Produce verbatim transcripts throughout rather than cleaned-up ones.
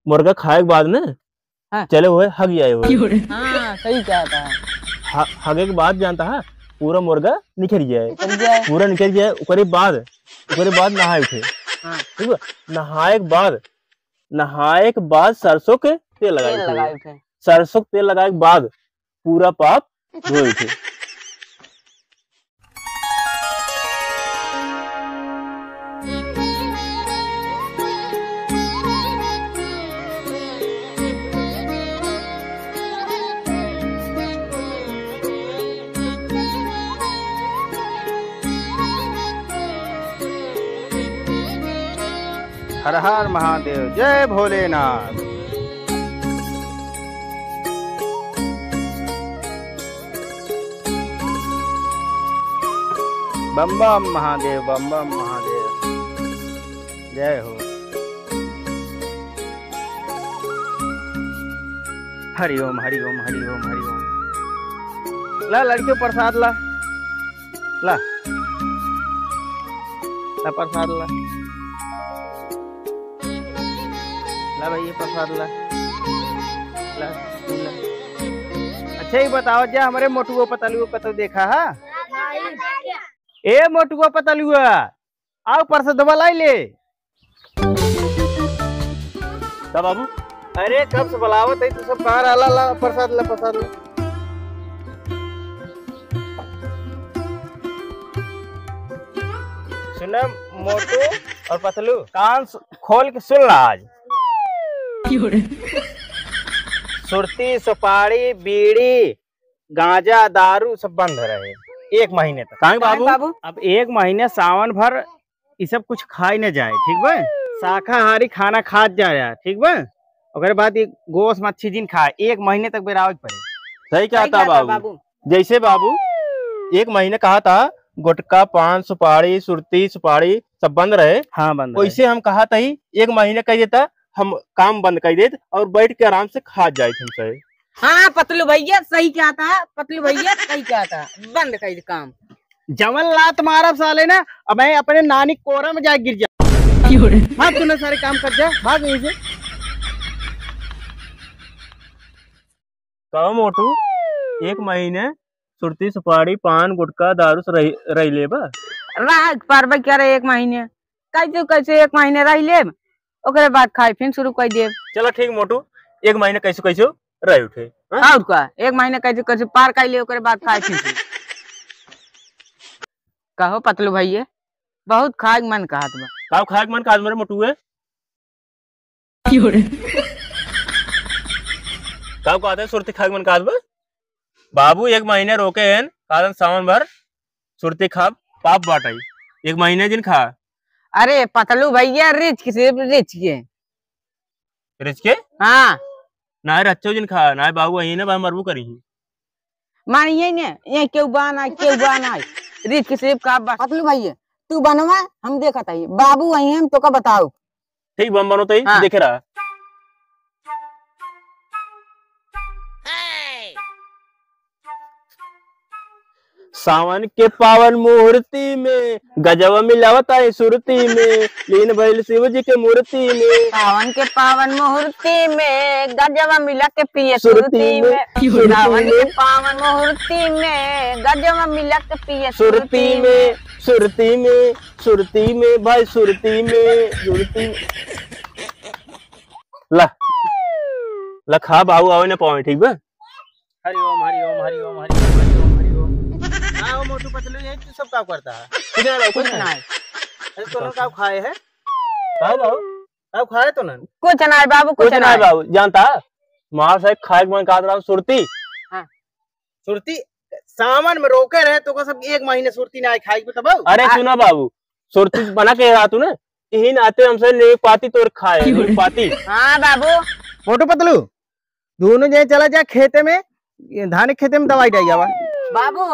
मुर्गा खाए के बाद न हाँ। चले हुए हग जाए हुए। हाँ, सही कहा था। ह-, हगे के बाद जानता है, पूरा मुर्गा निकल जाए। निकल जाए। पूरा निकल जाए, ओकरे बाद, ओकरे बाद नहाए उठे। हाँ। ठीक बा? नहाए के बाद, नहाए के बाद सरसों के तेल लगाए तेल उठे। लगाए उठे। सरसों के तेल लगाए के बाद पूरा पाप धोए उठे। हर हर महादेव, जय भोलेनाथ। बम बम महादेव, बम बम महादेव। जय हो। हरि ओम, हरि ओम, हरि ओम, हरि ओम। ला लड़कियों प्रसाद ला। ला। ला प्रसाद ला। ला भैया प्रसाद ला। ला, ला। अच्छा, ई बताओ जा, हमरे मोटुओ पतलुओ कतौ देखा हा? ए मोटुओ पतलुआ, आओ प्रसादवा लाई ले। का बाबू? अरे कब से बुलावत है तू सब, कहाँ रहा? ला, ला, प्रसाद ला, प्रसाद ला। सुना मोटू और पतलू, कान सु-, खोल के सुन ला आज। क्यों रे? सुरती, सुपारी, बीड़ी, गांजा, दारू सब बंद रहे एक महीने तक। काहे काहे बाबू? बाबू? अब एक महीने सावन भर ई सब कुछ खाए न जाए, ठीक बा? शाकाहारी खाना खात जाए, ठीक बा? ओकरे बाद ये गोस मच्छी जिन खाए, एक महीने तक बेरावे के पड़े। सही कहा सही था कहा था बाबू। बाबू। जैसे बाबू एक महीने कहा था गुटखा, पान, सुपारी, सुरती, सुपारी सब बंद रहे। हाँ, बंद रहे। वैसे हम कहा था ही एक महीने कह देता, हम काम बंद कर देत और बैठ के आराम से खा जाए हम सब। हाँ, पतलू भैया सही कहा था, पतलू भैया सही कहा था, बंद कर दे काम। जवन लात मारब साले ना, अब मैं अपने नानी कोरा में जाके गिर जा। क्यों रे? भाग तू ना, सारे काम कर जा, भाग यहीं से। कहो मोटू, एक महीने सुरती, सुपारी, पान, गुटखा, दारू से रही, रही लेबा? रह पारबे करे एक महीने? कैसे कैसे एक महीने रह लेब, ओकरे बाद खाए फिर शुरू कर देब। चला ठीक मोटू, एक महीने कैसे कैसे रह उठे, हाँ? और का, एक महीने कैसे कैसे पार कर ले, ओकरे बाद खाए फिर शुरू। कहो पतलू भैया, बहुत खाए के मन कहत बा। का खाए के मन कहत बा रे मोटुए? का कहत है, सुरती खाए के मन कहत बा? बाबू एक महीने रोके हैं, कारण सावन भर सुरती खाब पाप बाटई। एक महीने जिन खा। अरे पतलू भैया, रिच के, सिर्फ रिच के। रिच के? हाँ। ना रच्चो जिन खा, ना बाबू यही ना भाई मरबू करी। मानिए ने, ये क्यों बना, क्यों बना? रिच के सिर्फ का बा-, पतलू भैया, तू बनवा, हम देखत हई। बाबू वही हम तोका बताओ। ठीक बा, हम बनोत हई, हाँ। देखे रहा। सावन के पावन मुहूर्ति में गजवा मिलावत आई सुरती में, लीन भइल शिव जी के मूर्ति में। सावन के पावन मुहूर्ति में गजवा मिला के पिए सुरती सुरती में। में। सुरती सावन में। के पावन मुहूर्ति में गजवा मिला के पिए सुरती सुरती में, में। सुरती में, सुरती में, भाई सुरती में, सुरती में। ला, ला खा बाबू, आवे ना पावे, ठीक बा? हरि ओम, हरि ओम, हरि ओम, हरि ओम, हरि ओम, हरि ओम। हाँ, ओ मोटू पतलू, यही तू सब का करता है? कुछ ना, कुछ कुछ ना। ना। अरे, तोनन का खाए है? का बाबू? का खाए तोनन? कुछ ना है बाबू, कुछ कुछ ना ना है। बाबू, जानता? मार साहब खाए के मन कहत रहा सुरती। हाँ। सुरती, सावन में रोके रहे तो सब एक महीने सुरती ना खाए के तब। अरे आ- सुना बाबू, सुरती बना के रहा तू ना, यही नाते हमसे नींबू पाती तोर खाए, नींबू पाती। हाँ बाबू। मोटू पतलू, दोनों जने चला जा खेते में, ये धान के खेते में दवाई डाल जावा। बाबू,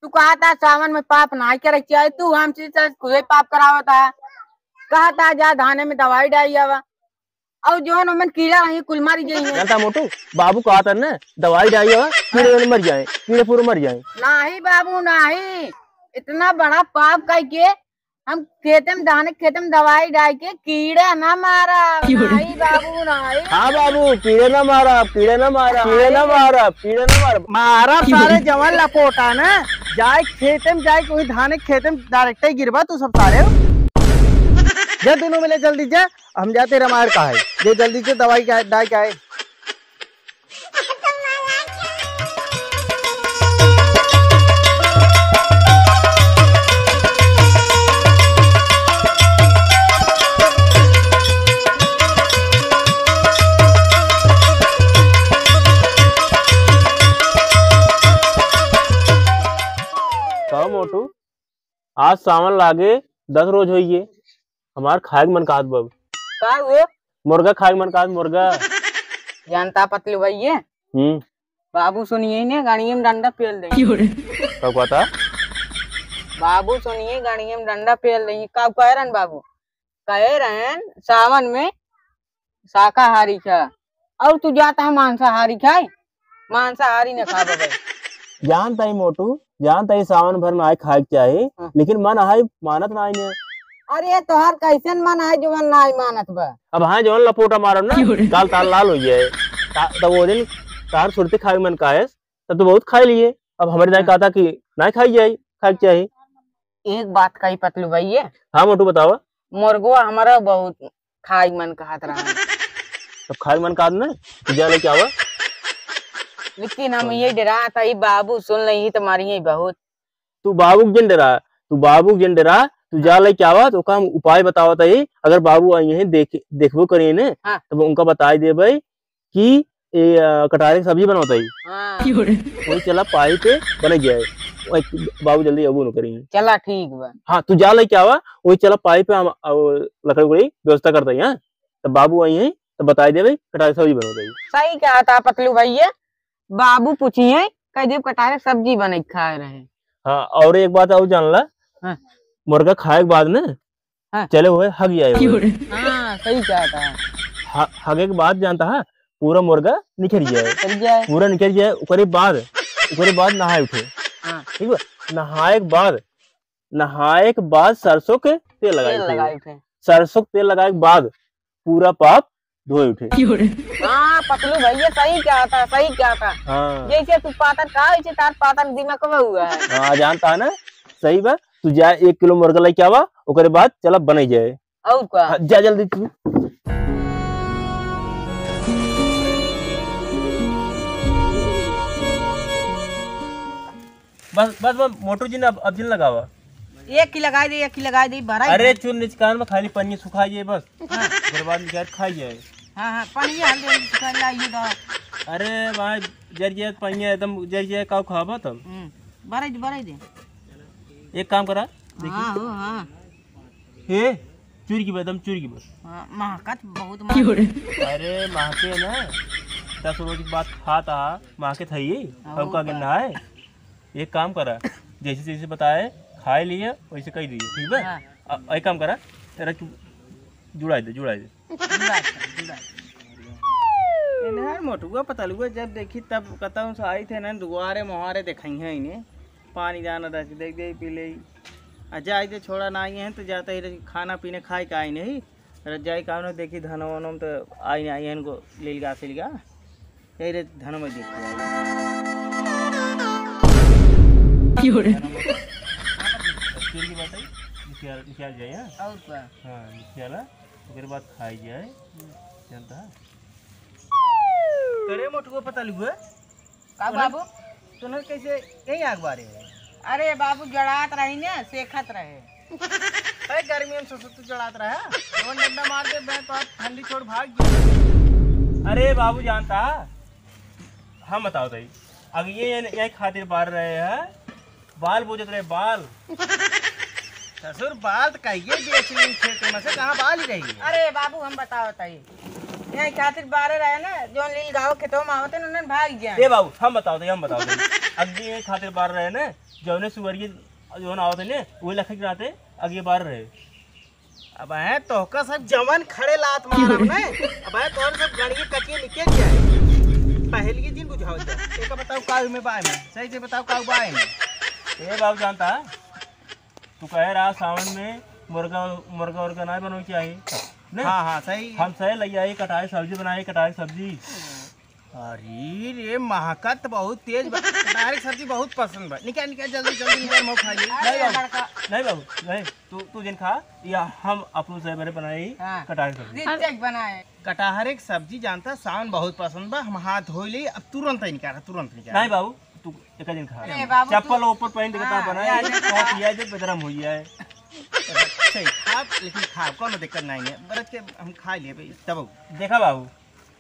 तू कहा था सावन में पाप ना करे चाहिए, तू हमसे तो खुदे पाप करावा था। कहा था जा धाने में दवाई डाल जावा, और जोन ओमन कीड़ा रही कुल मारी जाई है। जानता मोटू, बाबू कहा था ना, दवाई डाल जावा, कीड़े मर जाए, कीड़े पूरे मर जाए। नहीं बाबू, नहीं, इतना बड़ा पाप करके हम खेते में, धाने के खेते में दवाई डाल के कीड़े ना मारा। क्यों रे? नहीं बाबू, नहीं। हाँ बाबू, कीड़े ना मारा, कीड़े ना मारा, कीड़े ना मारा, कीड़े ना मारा। मारा सारे जवान लपोटा ना, जाए खेते में, जाए कोई धाने के खेते में direct ही गिरबा तू सब सारे। जा दोनों मिले जल्दी जा, हम जाते रामायण का है। जे जल्दी से दवाई का, डाल के आए। का मोटू, आज सावन लागे दस रोज होइए, हमार खाए के मन कहत बा। का हुए? मुर्गा खाए के मन कहत, मुर्गा। जानता पतलू भैया? हम्म। बाबू सुनिए ने गाड़िए में डंडा पेल दे। क्यों रे? का कहता? बाबू सुनिए गाड़िए में डंडा पेल दे। का कह रहन बाबू? कहे रहन सावन में शाकाहारी खा, और तू जाता है मांसाहारी खाए, मांसाहारी न खा बबे। जानता ही मोटू, जानता ही सावन भर में आए खाए के चाही, हाँ। लेकिन मन आए मानत ना आए। अरे तोहार कैसन मन आए जो मन ना आए मानत बा? अब हाँ जवन लपोटा मारब ना, क्यों रे? गाल ताल लाल हो जाए। ता-, तब वो दिन तार सुरती खाए मन का है, तब तो बहुत खाए लिए। अब हमारे दाई हाँ। कहता कि ना खाई जाए, खाए के चाही। एक बात कही पतलू भैया। हाँ मोटू बतावा। मुर्गवा हमारा बहुत खाई मन कहत रहा। तो खाई मन कहत ना, तू जा लेके आवा। लेकिन हम ये डरात ही बाबू सुन ले ही तो मारिए बहुत। तू बाबू के जिन डरा, तू बाबू के जिन डरा, तू जा लेके आवा, तो ओका हम उपाय बतावत ही। अगर बाबू आई हैं देख, देखबो करिए ने, हाँ। तब उनका बताई देबे कि ए, अ, कटहरे के सब्जी बनवत ही। हाँ। क्यों रे? वही चला पाई पे बन गया है। वही बाबू जल्दी अबू न करी। चला ठीक बा। हाँ, तू जा लेके आवा, वही चला पाई पे हम, अ, लकड़ी उकड़ी व्यवस्था करते हैं, हाँ? तब बाबू आई हैं, तब बताई देबे, कटहरे के सब्जी बनवत ही। सही कहता पतलू भैया, बाबू पूछी हैं, कह देब कटहरे के सब्जी बने के खाए रहे। हाँ, और एक बात और जान ला, हाँ। मुर्गा खाए के बाद ना, हाँ। चले हुए हग जाए हुए। क्यों रे? हाँ, सही कहता है। ह-, हगे के बाद जानता है, पूरा मुर्गा निकल जाए। निकल जाए। पूरा निकल जाए, ओकरे बाद, ओकरे बाद नहाए उठे। हाँ। ठीक बा? नहाए के बाद, नहाए के बाद सरसों के तेल लगाए तेल उठे। लगाए उठे। सरसों के तेल लगाए के बाद पूरा पाप धोए उठे। क्यों रे? हाँ, पतलू भैया सही कहता, सही कहता। हाँ। जैसे तू पातर का, वैसे तार पातर दिमाग में हुआ है। हाँ, जानता है ना, सही बा। तू जा एक किलो मुर्गा लेके आवा, ओकरे बाद चला बने जाए। और का? हाँ, जा जल्दी तू। बस, बस, बस, मोटू जी ने अब, अब जिन लगावा। एक ही लगाई दे, एक ही लगाई दे, भराई अरे दे। चुन निचकान में खाली पन्नी सुखाई जाए बस। हाँ। ओकरे बाद निकाल खाई जाए। हाँ, हाँ, पनिया हल्दी हल्दी सुखाई ला, ये दो। अरे भाई, जर जाए पनिया एकदम जर जाए, का खाबा तब? हम्म, भराई दे, भराई दे। एक काम करा, देखी। हाँ, हो, हाँ। हे, चुरकी बा, एकदम चुरकी बा। हाँ, महकत बहुत क्यों रे? अरे, महके ना, दस रोज के बाद खात आ, महके थई, हाँ, अब वो का का? गिनना है? एक काम करा, जैसे जैसे बताए, खाए लिए, वैसे कह दिए, ठीक बा? हाँ। अ, एक काम करा, तेरा चु-, जुड़ाई दे, जुड़ाई दे। जुड़ाई दे, जुड़ाई दे। इन्हें मोटुआ पतलुआ जब देखी, तब कतहूँ से आई थे ना, दुआरे मोहारे देखई हैं इन्हें, पानी दाना रख दे, दे पी ले। आ जाए दे, छोड़ा ना आई हैं, तो जाता ही रही, खाना पीने खाए के आई नहीं। अरे जाई का ना देखी धनवा वनवा में तो आई ना, आई इनको लीलगा सीलगा। यही रे धनवा में देखी। क्यों रे? धनवा में। चोरी की बात है, निकाल, निकाल जाए, हाँ? और का? हाँ, निकाला, ओकरे बाद खाई जाए। हम्म। जानता है? करे मोटुआ पतलुआ? का तूने, बाबू? तूने कैसे यही आग बारे है? अरे बाबू, जड़ात रही ने, सेखत रहे। अरे गर्मी में ससुर तू जड़ात रहा? कौन डंडा मार दे, मैं तो आज ठंडी छोड़ भाग गया। अरे बाबू जानता, हम बताओ तई, अब ये यही खातिर बार रहे हैं, बाल बोजत रहे, बाल। ससुर, बाल त कहिए बेच ली खेते में से, कहाँ बाल ही रही है? अरे बाबू, हम बताओ तई, यही खातिर बारे रहे ना, जौन लीलगावा खेतवा में आवत है, उन्हन भाग जाए। ए बाबू, हम बताओ तई, हम बताओ तई। अब ये यही खातिर बार रहे ना, जौने सुअरिये जौन आवत है ने, वही लखे के नाते अब ये बार रहे। अब है तोहका सब जवन खड़े लात मारब ने। अब है तोहर सब गणिये कटिये निकल जाए। पहले ये दिन बुझाओ जा। एक बताओ का में बाय में। सही से बताओ का बाय में। ए बाबू जानता, तू कहे रहा सावन में मुर्गा, मुर्गा उर्गा नाहीं बनवे के चाही। ने? हाँ, हाँ, सही। हम सही लइ आई, कटहर सब्जी बनाई, कटहर सब्जी। अरे रे, महकत बहुत तेज बा। कटहर के सब्जी बहुत पसंद बा। निकाल, निकाल, जल्दी, जल्दी निकाल, मैं खा ली। अरे नहीं बाबू, लड़का। नहीं बाबू, नहीं, तू, तू जिन खा, या हम अपनों से बड़े बनाई हाँ। कटहर के सब्जी। रिच बनाए। कटहर के सब्जी जानता, सावन बहुत पसंद बा। हम हाथ धो ले, अब तुरंत ही निकाल, तुरंत निकाल। नहीं बाबू, तू एक दिन खा। अरे बाबू, चप्पल तू ऊपर पहन के हाँ, बनाए, या, या। बहुत यह जो बदरम हुई है। अच्छा, खाब, लेकिन खाब, कौनो दिक्कत नहीं है। बरत के हम खा लिए भाई, तब। देखा बाबू,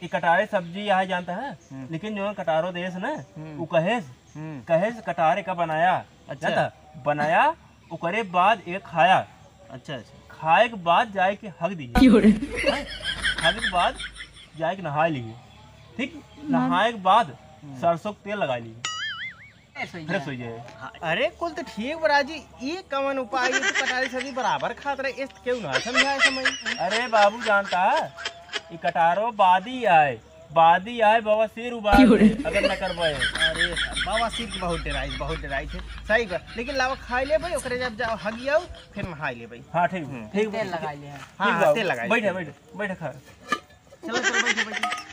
ई कटहरे सब्जी यहाँ जानता है, हम्म। लेकिन जो कटहरो देस ना, हम्म। उ कहेस, हम्म। कहेस कटहरे का बनाया, अच्छा। जानता? बनाया, ओकरे बाद एक खाया। अच्छा, अच्छा। खाए के बाद जाए के हग दिए। क्यों रे? हैं? खाए के बाद जाए के नहाए लिए, ठीक? नहा- नहाए के बाद हम्म। सरसों के तेल लगा लिए। फ्रेश हो जाए। हाँ, अरे कुल तो ठीक बा राजी, ये कवन उपाय है? तो कटहर सब्जी बराबर खात रहे, इस क्यों ना समझाए समय? अरे बाबू जानता है, ये कटहरो बादी आए, बादी आए बवासीर उबाल क्यों रे? दे, अगर न करवाए। अरे बवासीर की बहुत डेराई, बहुत डेराई थे, सही बा। लेकिन लावा खाई ले भाई, ओकरे जब जाओ हगी आओ, फिर नहाई ले भाई। हाँ ठीक, हम्म। ठीक तेल बा। लगा ले। हाँ, ठीक हाँ, बा। तेल लगा ले। बैठे, बैठे, बैठे खा। चलो, चलो, बैठो, बैठो।